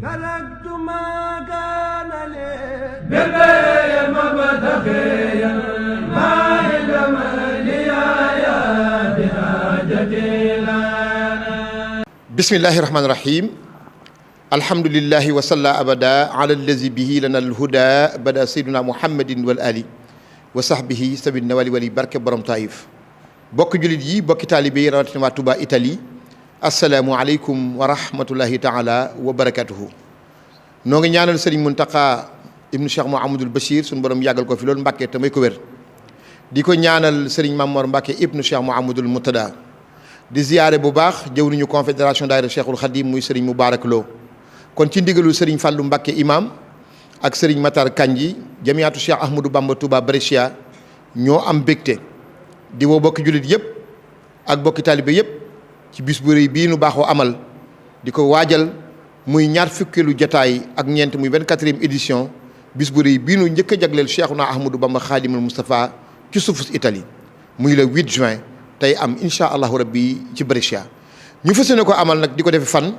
تركت ما كان لي بالبيع مبتغيا ما علم لي آيات حاجتي لنا. بسم الله الرحمن الرحيم. الحمد لله وصلى أبدا على الذي به لنا الهدى بدا سيدنا محمد والآل وصحبه سبيل النوال ولي بركة برم طائف. bokk jullit yi bokki taalibe yi rawatina waa Touba Italie asalaamualeykum wa rahmatullahi taala wa barakatuhu. noo ngi ñaanal sëriñ Muntaqa ibnu Cheikh Mouhamadoul Bachir suñu borom yàggal ko fi loolu Mbàkke te may ko wér. di ko ñaanal sëriñ Mamor Mbàkke ibnu Cheikh Mouhamadoul Moutada. di ziyaare bu baax jëwriñu confédération daayira Cheikhul Khadim muy sëriñ Moubarak Lo. kon ci ndigalu sëriñ Fallou Mbàkke imam ak sëriñ Matar Kanji jamiatu Cheikh Ahmadou Bamba Touba Brescia ñoo am mbégte di woo bokki jullit yëpp ak bokki taalibe yëpp ci bis bu rëy bii nu baaxoo amal di ko waajal muy ñaar fukkeelu jotaay ak ñeent muy 24e édition bis bu rëy bii nu njëkk a jagleel Cheikhuna Ahmadou Bamba Khadimul Moustapha ci suufus Italie muy le 8 juin tey am incha allahu rabbi ci Brescia. ñu fas yéene ko amal nag di ko defe fan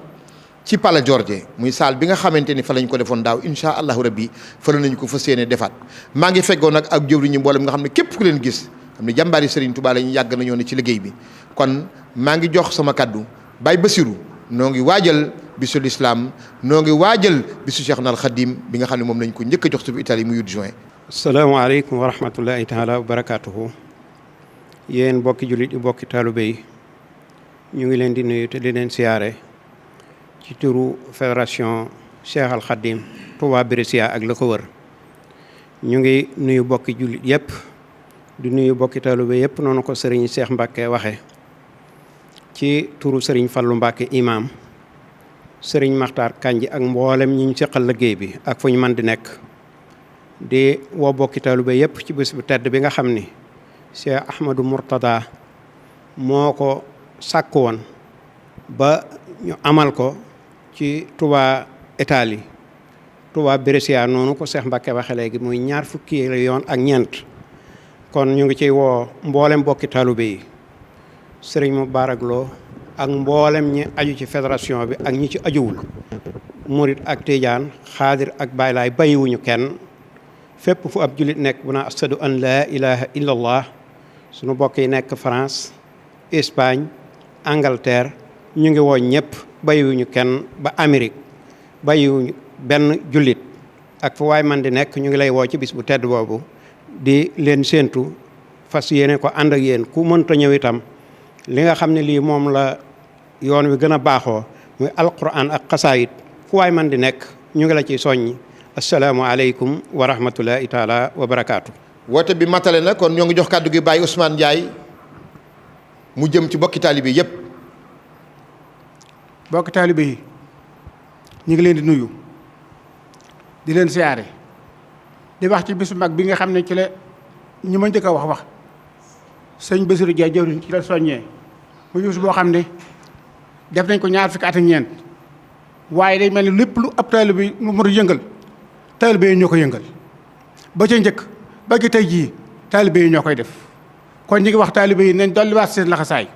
ci Pala Giorgio muy salle bi nga xamante ni fa lañ ko defoon daaw incha allahu rabbi fa la nañu ko fas yéene defaat. maa ngi feggoo nag ak jëwriñu mboolem nga xam ne képp ku leen gis xam ne jàmbaari Serigne Touba lañu yàgg nañoo ne ci liggéey bi. kon maa ngi jox sama kaddu Baye Bassirou noo ngi waajal bisu l'islam noo ngi waajal bisu Cheikhna al Khadim bi nga xam ne moom lañ ko njëkk a jox ci Italie muy 8 juin. asalaamaaleykum wa rahmatullahi taala wa barakaatuhu. yéen bokki jullit yi bokki taalibe yi ñu ngi leen di nuyu te di leen siyaare ci turu fédération Cheikh al Khadim Touba Brescia ak la ko wër. ñu ngi nuyu bokki jullit yëpp di nuyu bokki taalibe yëpp noonu ko sëriñ Cheikh Mbacke waxe ci turu sëriñ Fallou Mbacke imam sëriñ Makhtar Kanji ak mboolem ñi ñu seqal liggéey bi ak fu ñu mën di nekk di woo bokki taalibe yëpp ci bés bu tedd bi nga xam ni Cheikh Ahmadou Mourtada moo ko sàkk woon ba ñu amal ko ci Touba Italie Touba Brescia noonu ko Cheikh Mbacke waxe léegi muy ñaar fukki yoon ak ñeent. kon ñu ngi ciy woo mboolem bokki taalibe yi sëriñ Moubarak Lo ak mboolem ñi aju ci fédération bi ak ñi ci ajuwul murit ak tijaan xaadir ak baylaay bàyyiwuñu kenn fépp fu ab jullit nekk bu naa ashadu an laa ilaha illa allah sunu bokk yi nekk France Espagne Angleterre ñu ngi woo ñëpp bàyyiwuñu kenn ba Amérique bàyyiwuñu benn jullit ak fu waay man di nekk ñu ngi lay woo ci bis bu tedd boobu di leen séentu fas yéene ko ànd ak yéen ku mënta ñëw itam li nga xam ne lii moom la yoon wi gën a baaxoo muy alquran ak xasaayit fu waay man di nekk ñu ngi la ciy soññi asalaamualeykum wa rahmatullahi taala wa barakaatu. woote bi matale na kon ñoo ngi jox kàddu gi Baye Ousmane Ndiaye mu jëm ci bokki taalibe yépp. bokki taalibe yi ñu ngi leen di nuyu di leen siyaare di wax ci bisu mag bi nga xam ne ci la ñi ma njëkk a wax sëñ Bassirou Dia jëwriñ ci la soññee mu bis boo xam ne def nañ ko ñaar fukki at ak ñeent waaye day mel ni lépp lu ab taalibe bi lu mën a yëngal taalibe yi ñoo ko yëngal ba ca njëkk ba gi tey jii taalibe yi ñoo koy def kon ñi ngi wax taalibe yi nañ dolliwaat seen laxasaay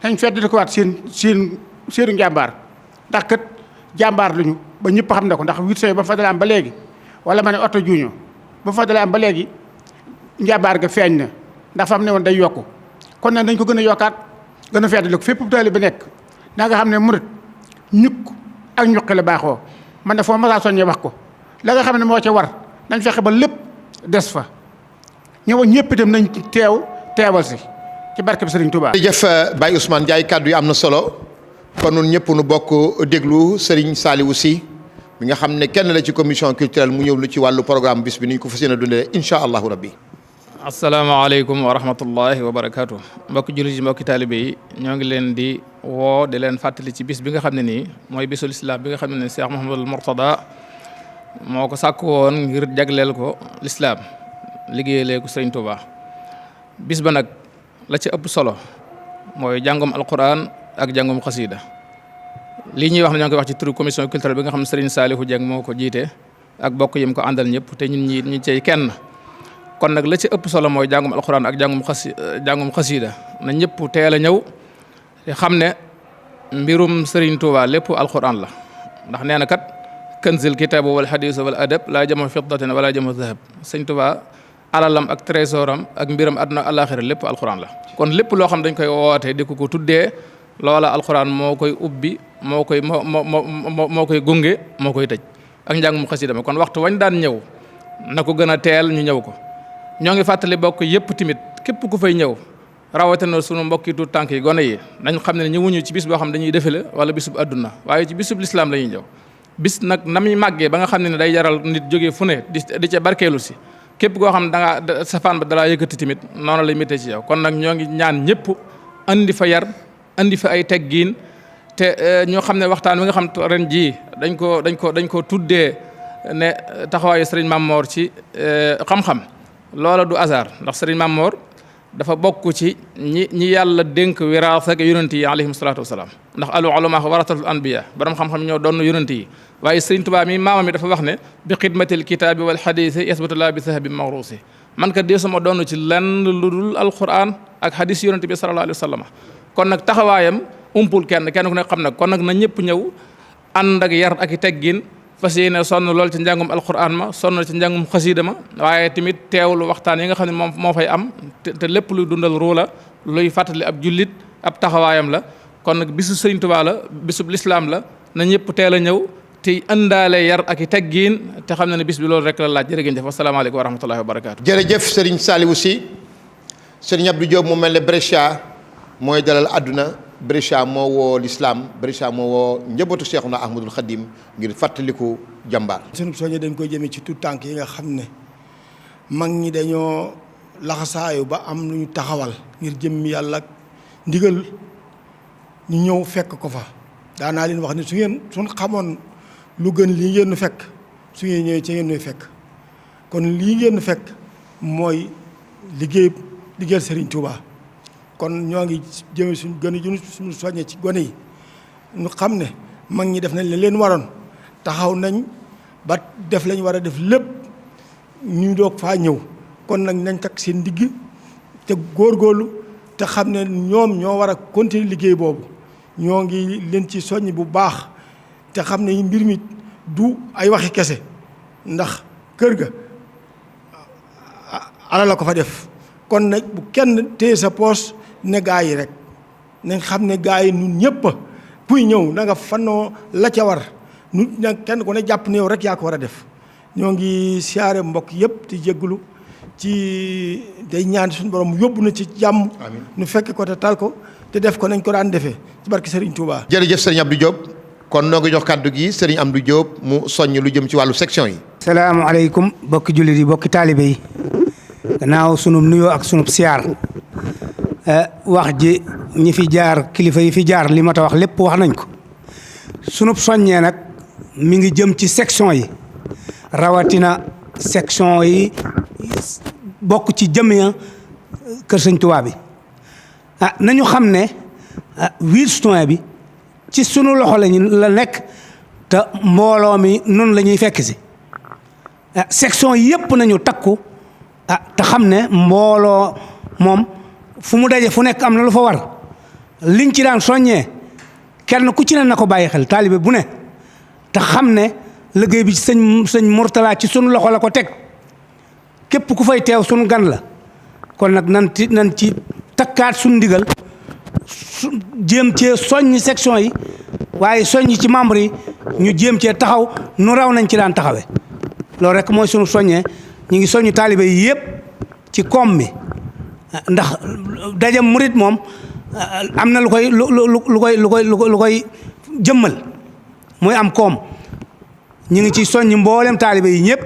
nañ feddali ko waat seenu njàmbaar ndax kat jàmbaar lañu ba ñëpp xam na ko ndax 8 juin ba fa dala am ba léegi wala ma ne oto juño ba fa dala am ba léegi njàmbaar ga feeñ na ndax fa am ne woon day yokku kon nag dañ ko gën a yokkaat gën a feddali ko fépp taalibe bi nekk da nga xam ne murit ñukk ak ñuqi la baaxoo man ne foo masaa soññee wax ko la nga xam ne moo ca war nañ fexe ba lépp des fa ñëw ñëpp itam nañ teewal si ci barke bi Sëriñ Touba. jërëjëf Baye Ousmane Ndiaye kàddu yi am na solo kon ñun ñëpp nu bokk déglu Serigne Saliou Sy mi nga xam ne kenn la ci commission culturelle mu ñëw lu ci wàllu programme bis bi ni ñu ko fas yéene dundee incha allahu rabbi. asalaamaaleykum wa rahmatullahi wa barakaatu. mbokki jullit yi mbokki taalibe yi ñoo ngi leen di woo di leen fàttali ci bis bi nga xam ne nii mooy bisul islam bi nga xam ne Cheikh Mouhamadoul Mourtada moo ko sàkk woon ngir jagleel ko l'islam liggéeyalee ko Sëriñ Touba. bis ba nag la ci ëpp solo mooy jàngum alquran ak jàngum xasida lii ñuy wax ne ñoo ngi koy wax ci turu commission culturelle bi nga xam ne Serigne Saliou Dieng moo ko jiite ak bokk yim ko àndal ñëpp te ñun ñu cey kenn. kon nag la ci ëpp solo mooy jàngum alxuraan ak jàngum xasida na ñëpp teel a ñëw te xam ne mbirum Serigne Touba lépp alxuraan la ndax nee na kat kanzil kitaabu wal xadiis wal adab laa jamo fiddatin wala jamo zahab. Sëñ Tuubaa alalam ak trésoram ak mbiram àdduna àllaaxira lépp alxuraan la. kon lépp loo xam dañ koy wootee di ko tuddee loola alxuraan moo koy ubbi moo koy gunge moo koy tëj ak njàng mu xasida ma. kon waxtu wañ daan ñëw na ko gën a teel ñu ñëw ko. ñoo ngi fàttali bokk yëpp tamit képp ku fay ñëw rawatina sunu mbokki tuut tànk yi gone yi nañ xam ne ñëwuñu ci bis boo xam dañuy defale wala bisub àdduna waaye ci bisub lislaam la ñuy ñëw. bis nag na muy màggee ba nga xam ne day jaral nit jógee fu ne di ca barkeelu si képp koo xam ne da nga safaan ba dalaa yëkkati tamit noonu lay méttee ci yow. kon nag ñoo ngi ñaan ñëpp andi fa yar andi fa ay teggiin te ñoo xam ne waxtaan wi nga xam ren jii dañ ko tuddee ne taxawaayu Serigne Mamor ci xam-xam loola du hasard ndax Serigne Mamor dafa bokk ci ñi yàlla dénk wiraasa ak yonent yi alayhim salaatu wasalaam ndax al ulama warasatul anbiya borom xam-xam ñoo doon yonent yi. waaye Serigne Touba mi maamam mi dafa wax ne bi xidmatil kitaabi wal xadiisi yasbutulaa bi sahabi mawruusi man ka dee sama doon ci lenn lu dul alquran ak hadis yonent bi sallallahu alayhi wa sallam. kon nag taxawaayam umpul kenn ku ne xam nag kon nag na ñëpp ñëw ànd ak yar ak i teggin fas yéene sonn lool ci njàngum alquran ma sonn ci njàngum xasiida ma waaye tamit teewlu waxtaan yi nga xam ne moom moo fay am te lépp luy dundal ruu la luy fàttali ab jullit ab taxawaayam la. kon nag bisu Sëriñ Tuubaa la bisub lislaam la na ñëpp teel a ñëw te ëndaale yar ak i teggiin te xam ne bis bi loolu rek la laaj. jërë ngeen jëf asalaamaaleykum wa rahmatullahi wa barakaatu. jërëjëf Serigne Saliou Sy. Serigne Abdou Diop mu mel ne Brescia mooy dalal àdduna Brescia moo woo l'islam Brescia moo woo njabootu Cheikhuna Ahmadul Khadim ngir fàttaliku jàmbaar. sunu soññe dañ koy jëmee ci tout tànk yi nga xam ne mag ñi dañoo laxasaayu ba am lu ñu taxawal ngir jëmmi yàlla ak ndigal ñu ñëw fekk ko fa. daanaa leen wax ne suñ xamoon lu gën lii ngeen nu fekk su ngeen ñëwee ci ngeen nuy fekk kon lii ngeen nu fekk mooy liggéeyal Serigne Touba. kon ñoo ngi jëme suñu soññe ci gone yi ñu xam ne mag ñi def nañ leen waroon taxaw nañ ba def lañ war a def lépp ñu doog faa ñëw kon nag nañ takk seen ndigg te góorgóorlu te xam ne ñoom ñoo war a continuer liggéey boobu ñoo ngi leen ci soññ bu baax te xam ne mbir mi du ay waxi kese ndax kër ga ala la ko fa def kon nag bu kenn téye sa poos ne gaa yi rek nañ xam ne gaa yi nun ñëpp puy ñëw na nga fannoo la ca war nu nag kenn ku ne jàpp ne yow rek yaa ko war a def. ñoo ngi siyaare mbokk yëpp te jéggulu ci day ñaan suñu borom yóbbu na ci jàmm. amiin nu fekk ko te tal ko te def ko nañ ko daan defee ci barki Serigne Touba. jërëjëf Serigne Abdou Diop kon noo ngi jox kàddu gi Serigne Amdou Diop mu soññ lu jëm ci wàllu section yi. salaamaaleykum bokki jullit yi bokki taalibe yi gannaaw sunub nuyoo ak sunub siyaar wax ji ñi fi jaar kilifa yi fi jaar li ma ta wax lépp wax nañ ko sunub soññee nag mi ngi jëm ci section yi rawatina section yi bokk ci jëmiya kër Sëñ Tuubaa bi nañu xam ne 8 juin bi ci sunu loxo la nekk te mbooloo mi nun la ñuy fekk si section yépp nañu takku te xam ne mbooloo moom fu mu daje fu nekk am na lu fa war liñ ci daan soññee kenn ku ci ne na ko bàyyi xel taalibe bu ne te xam ne liggéey bi sëñ Mourtala ci sunu loxo la ko teg képp ku fay teew sunu gan la kon nag nan ci takkaat sunu ndigal jéem cee soññ section yi waaye soññ ci membre yi ñu jéem cee taxaw nu raw nañ ci daan taxawee loolu rek mooy sunu soññee ñu ngi soññ taalibe yi yëpp ci koom mi ndax daje murit moom am na lu koy jëmmal muy am koom ñu ngi ci soññ mboolem taalibe yi ñëpp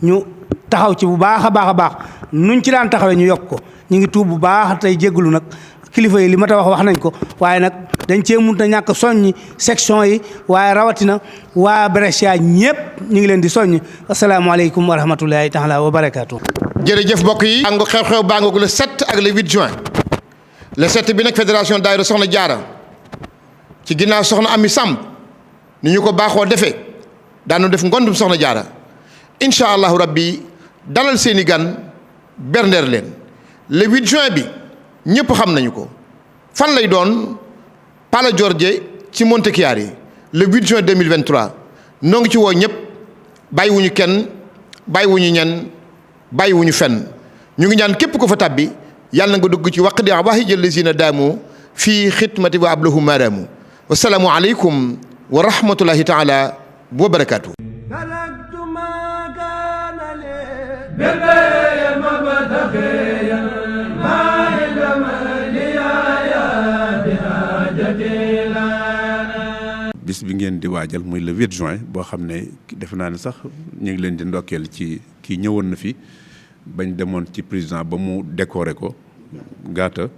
ñu taxaw ci bu baax a baax nuñ ci daan taxawee ñu yokk ko ñu ngi tuub bu baax tey jégalu nag kilifa yi li ma ta wax nañ ko waaye nag dañ cee mënut a ñàkk soññi section yi waaye rawatina waa Brescia ñëpp ñu ngi leen di soññ asalaamaaleykum wa rahmatullahi taala wa barakaatu. jërëjëf mbokk yi. àngu xew-xew baa ngoog le 7 ak le 8 juin le 7 bi nag fédération daayira Soxna Jaara ci ginnaaw soxna Ami Samb ni ñu ko baaxoo defee daanu def ngondum Soxna Jaara incha allahu rabbi dalal seeni gan berndeer leen le 8 juin bi ñëpp xam nañu ko fan lay doon Pala Giorgio ci Montechiari le 8 juin 2023 noo ngi ci woo ñëpp bàyyiwuñu kenn bàyyiwuñu ñenn bàyyiwuñu fenn ñu ngi ñaan képp ko fa tàbbi yàlla nga dugg ci waqdi waahijal lazina daamu fii xidmati wa ablahu maaraamu wasalaamu aleykum wa rahmatullahi taala wa barakaatu. bis bi ngeen di waajal muy le 8 juin boo xam ne defe naa ne sax ñu ngi leen di ndokkeel ci kii ñëwoon na fi bañ demoon ci président ba mu décorer ko gaata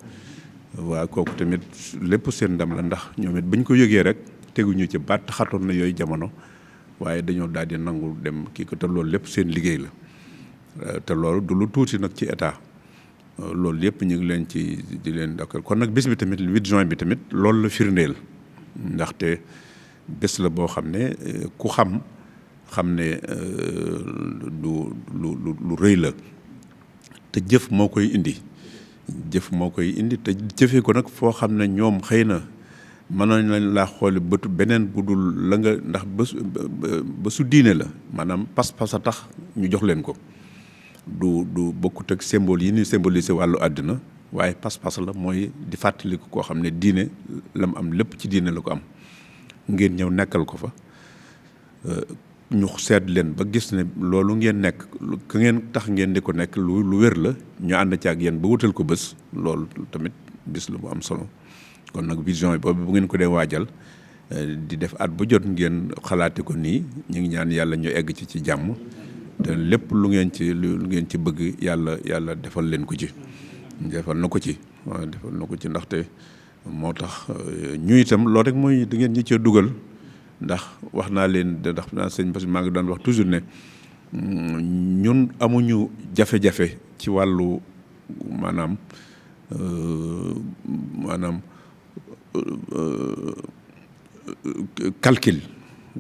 waa kooku tamit lépp seen ndam la ndax ñoom it bañ ko yëgee rek teguñu ci baat xatoon na yooyu jamono waaye dañoo daal di nangu dem kii ko te loolu lépp seen liggéey la te loolu du lu tuuti nag ci état loolu yëpp ñu ngi leen ci di leen ndokkeel kon nag bis bi tamit le 8 juin bi tamit loolu la firndeel ndaxte bés la boo xam ne ku xam ne lu rëy la te jëf moo koy indi te jëfee ko nag foo xam ne ñoom xëy na mënoon nañ laa xooli bëtu beneen bu dul la nga ndax bésu diine la maanaam pas-pas a tax ñu jox leen ko du bokkut ak symbole yi ñuy symboliser wàllu àddina waaye pas-pas la mooy di fàttaliku koo xam ne diine la mu am lépp ci diine la ko am ngeen ñëw nekkal ko fa ñu seet leen ba gis ne loolu ngeen nekk ka ngeen tax ngeen di ko nekk lu wér la ñu ànd ci ak yéen ba wutal ko bés loolu tamit bis la bu am solo kon nag vision boobu bu ngeen ko dee waajal di def at bu jot ngeen xalaate ko nii ñu ngi ñaan yàlla ñu egg ci jàmm te lépp lu ngeen ci bëgg yàlla defal leen ko ci defal na ko ci waaw defal na ko ci ndaxte moo tax ñu itam loolu rek mooy da ngeen ñi cee dugal ndax wax naa leen ndax naa sëñ parce que maa ngi daan wax toujours ne ñun amuñu jafe-jafe ci wàllu maanaam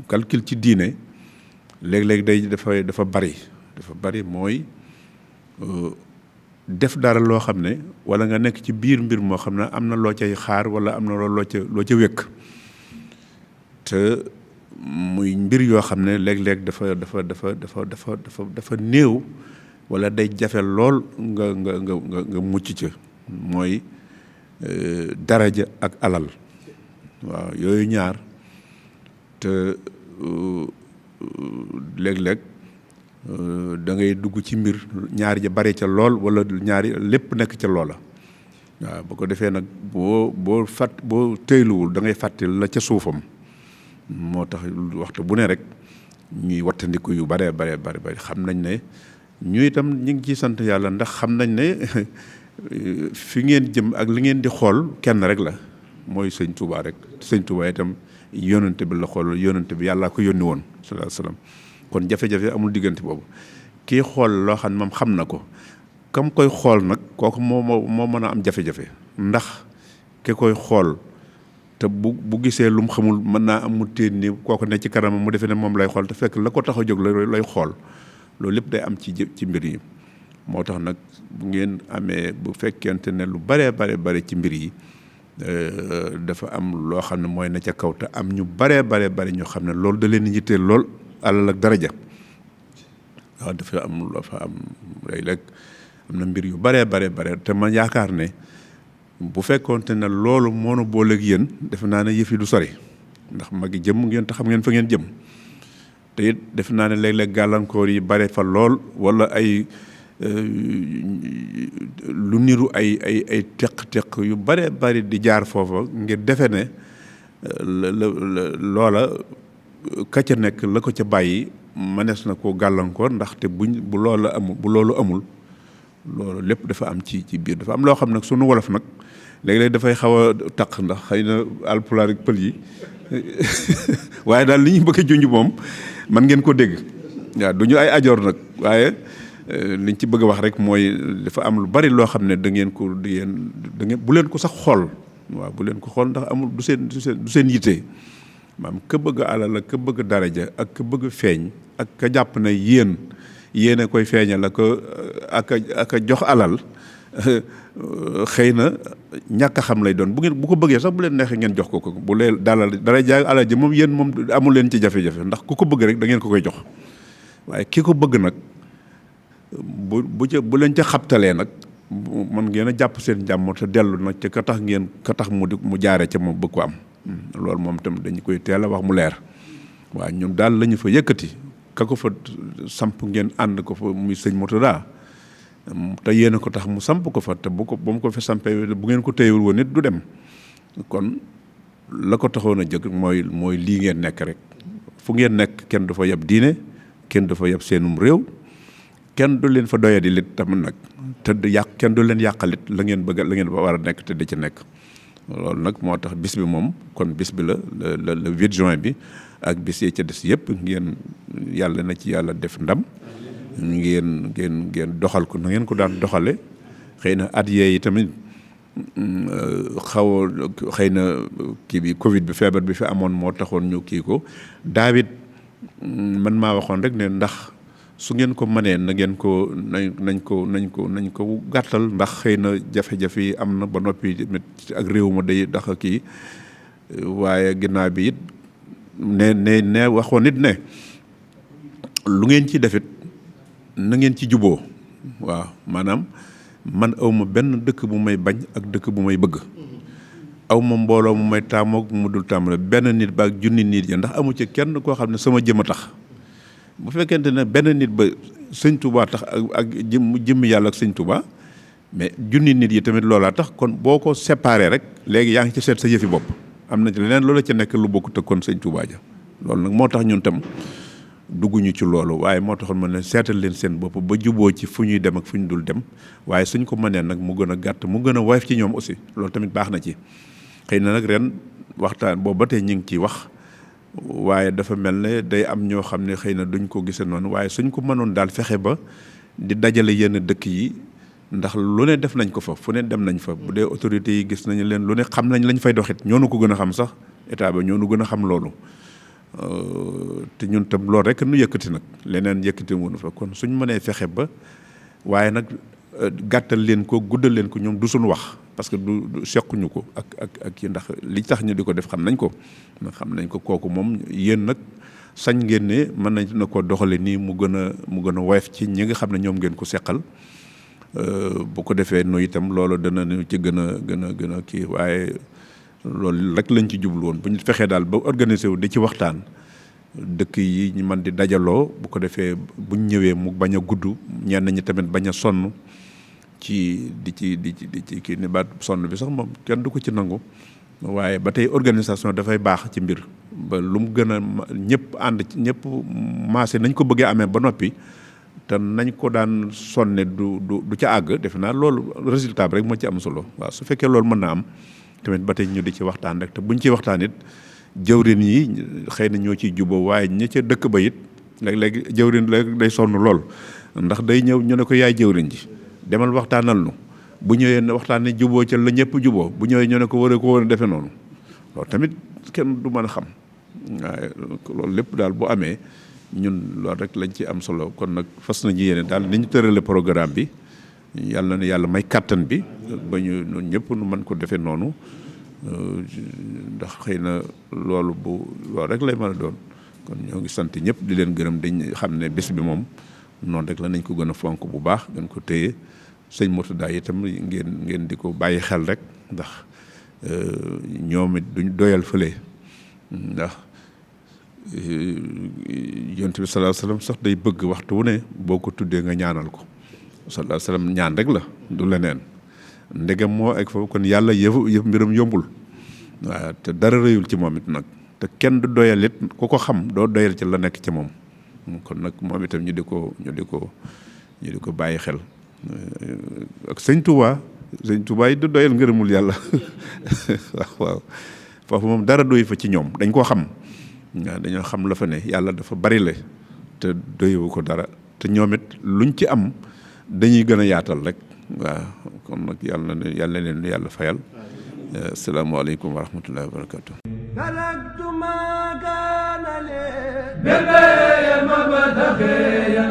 calcul ci diine léeg-léeg dafa bari mooy def dara loo xam ne wala nga nekk ci biir mbir moo xam ne am na loo cay xaar wala am na loo ca wékk te muy mbir yoo xam ne léeg-léeg dafa néew wala day jafe lool nga mucc ca mooy daraja ak alal waaw yooyu ñaar te léeg-léeg da ngay dugg ci mbir ñaari ja bare ca lool wala ñaari lépp nekk ca loola waaw bu ko defee nag boo tëyluwul da ngay fàtte la ca suufam moo tax waxtu bu ne rek ñuy wattandiku yu bare xam nañ ne ñu itam ñu ngi ciy sant yàlla ndax xam nañ ne fi ngeen jëm ak li ngeen di xool kenn rek la mooy sëñ Touba rek sëñ Touba itam yónnante bi la xool yónnante bi yàllaa ko yónni woon sallallahu alayhi wasallam kon jafe-jafe amul diggante boobu kii xool loo xam ne moom xam na ko kam koy xool nag kooku moo mën a am jafe-jafe ndax ki koy xool te bu gisee lu mu xamul mën naa am mu téen ni kooku ne ci kanam mu defee ne moom lay xool te fekk la ko tax a jóg lay xool loolu lépp day am ci mbir yi moo tax nag bu ngeen amee bu fekkente ne lu bare ci mbir yi dafa am loo xam ne mooy na ca kaw te am ñu bare ñoo xam ne loolu da leen yitteel lool alal ak daraja waaw dafa am léeg-léeg am na mbir yu bare te ma yaakaar ne bu fekkoonte ne loolu moo nu booleeg yéen defe naa ne yëf yi du sori ndax magi jëm ngeen te xam ngeen fa ngeen jëm te it defe naa ne léeg-léeg gàllankoor yi bare fa lool wala ay lu niru ay teq yu bare di jaar foofa ngir defe ne loola ka ca nekk la ko ca bàyyi mënees na koo gàllankoor ndaxte bu loolu amul loolu lépp dafa am ci biir dafa am loo xam nag sunu wolof nag léeg-léeg dafay xaw a taq ndax xëy na alpulaar ak pël yi waaye daal li ñu bëgg a junj moom man ngeen ko dégg waaw du ñu ay ajoor nag waaye liñ ci bëgg a wax rek mooy dafa am lu bari loo xam ne da ngeen bu leen ko sax xool waaw bu leen ko xool ndax amul du seen yitte maam ka bëgg alal ak ka bëgg daraja ak ka bëgg feeñ ak ka jàpp na yéen a koy feeñal ak a jox alal xëy na ñàkk a xam lay doon bu ko bëggee sax bu leen neexee ngeen jox ko bu leen dalal dara jaay alal ji moom yéen moom amul leen ci jafe-jafe ndax ku ko bëgg rek da ngeen ko koy jox waaye ki ko bëgg nag bu leen ca xabtalee nag man ngeen a jàpp seen jàmm te dellu nag ca ka tax mu jaare ca moom bëgg ko am loolu moom tam dañu koy teel a wax mu leer waaw ñun daal la ñu fa yëkkati ka ko fa samp ngeen ànd ko fa muy sëñ Mourtada te yéen a ko tax mu samp ko fa te ba mu ko fa sampee bu ngeen ko téyewul woon nit du dem kon la ko taxoon a jëkk mooy lii ngeen nekk rek fu ngeen nekk kenn du fa yab diine kenn du fa yab seenum réew kenn du leen fa doyadi lit tamit nag te kenn du leen yàqalit la ngeen war a nekk te di ci nekk loolu nag moo tax bis bi moom kon bis bi le 8 juin bi ak bis yi ca des yëpp ngeen yàlla na ci yàlla def ndam ngeen doxal ko na ngeen ko daan doxale xëy na at yee yi tamit xëy na kii bi Covid bi feebar bi fi amoon moo taxoon ñu kii ko David man maa waxoon rek ne ndax su ngeen ko mënee na ngeen ko nañ ko gàttal ndax xëy na jafe-jafe yi am na ba noppi ak réew ma day dax kii waaye ginnaaw bi it ne waxoon it ne lu ngeen ci defit na ngeen ci juboo waaw maanaam man awma benn dëkk bu may bañ ak dëkk bu may bëgg awma mbooloo mu may taamoog mu dul taamale benn nit ba ak junni nit ya ndax amu ci kenn koo xam ne sama jëm a tax bu fekkente ne benn nit ba sëñ Touba tax ak jëmm yàlla ak sëñ Touba mais junni nit yi tamit loolaa tax kon boo ko séparé rek léegi yaa ngi ci seet sa yëfi bopp am na ci leneen loola ci nekk lu bokkut ak kon sëñ Touba ja loolu nag moo tax ñun tam dugguñu ci loolu waaye moo taxoon ma ne seetal leen seen bopp ba juboo ci fu ñuy dem ak fu ñu dul dem waaye suñ ko mënee nag mu gën a gàtt mu gën a woyof ci ñoom aussi loolu tamit baax na ci xëy na nag ren waxtaan boobu ba tey ñu ngi ciy wax waaye dafa mel ne day am ñoo xam ne xëy na duñ ko gisee noonu waaye suñ ko mënoon daal fexe ba di dajale yenn dëkk yi ndax lu ne def nañ ko fa fu ne dem nañ fa bu dee autorités yi gis nañu leen lu ne xam nañ lañ fay doxit ñoo nu ko gën a xam sax état ba ñoo nu gën a xam loolu te ñun tam loolu rek nu yëkkati nag leneen yëkkati wuñu fa kon suñ mënee fexe ba waaye nag gàttal leen ko guddal leen ko ñoom du suñu wax parce que du sequñu ko ak kii ndax li tax ñu di ko def xam nañ ko kooku moom yéen nag sañ ngeen ne mën nañ na ko doxale nii mu gën a woyof ci ñi nga xam ne ñoom ngeen ko seqal bu ko defee nu itam loolu dana ñu ci gën a kii waaye loolu rek lañ ci jublu woon bu ñu fexee daal ba organiser wu di ci waxtaan dëkk yi ñu mën di dajaloo bu ko defee buñ ñëwee mu bañ a gudd ñenn ñi tamit bañ a sonn ci di ci kii ni baat sonn bi sax moom kenn du ko ci nangu waaye ba tey organisation dafay baax ci mbir ba lu mu gën a ñëpp ànd ci ñëpp maase nañ ko bëggee amee ba noppi te nañ ko daan sonne du ca àgg defe naa loolu résultat bi rek moo ci am solo waaw su fekkee loolu mën na am tamit ba tey ñu di ci waxtaan rek te buñ ci waxtaan it jëwrin yi xëy na ñoo ciy juboo waaye ña ca dëkk ba it léeg-léeg jëwrin léegi day sonn lool ndax day ñëw ñu ne ko yaay jëwrin ji demal waxtaanal nu bu ñëwee waxtaan ne juboo ca la ñëpp juboo bu ñëwee ñu ne ko war a defee noonu loolu tamit kenn du mën a xam waaye loolu lépp daal bu amee ñun loolu rek lañ ci am solo kon nag fas nañu yéene daal ni ñu tërale programme bi yàlla na yàlla may kàttan bi ba ñu ñun ñëpp nu mën ko defee noonu ndax xëy na loolu rek lay mën a doon kon ñoo ngi sant ñëpp di leen gërëm dañ xam ne bés bi moom noonu rek la nañ ko gën a fonk bu baax gën ko téye sëñ Mourtada itam ngeen di ko bàyyi xel rek ndax ñoom it duñ doyal fële ndax yonent bi sallallahu alayhi wasallam sax day bëgg waxtu wu ne boo ko tuddee nga ñaanal ko sallallahu alayhi wasallam ñaan rek la du leneen ndegam moo ak foofu kon yàlla yëf mbiram yombul waaw te dara rëyul ci moom it nag te kenn du doyal it ku ko xam doo doyal ci la nekk ci moom kon nag moom itam ñu di ko bàyyi xel ak sëñ Touba yi du doyal ngërëmul yàlla waaw foofu moom dara doy fa ci ñoom dañ koo xam waaw dañoo xam la fa ne yàlla dafa bari le te doyewu ko dara te ñoom it luñ ci am dañuy gën a yaatal rek waaw kon nag yàlla leen yàlla fayal asalaamaaleykum wa rahmatullahi wa barakatuh بالبيع مبتغيا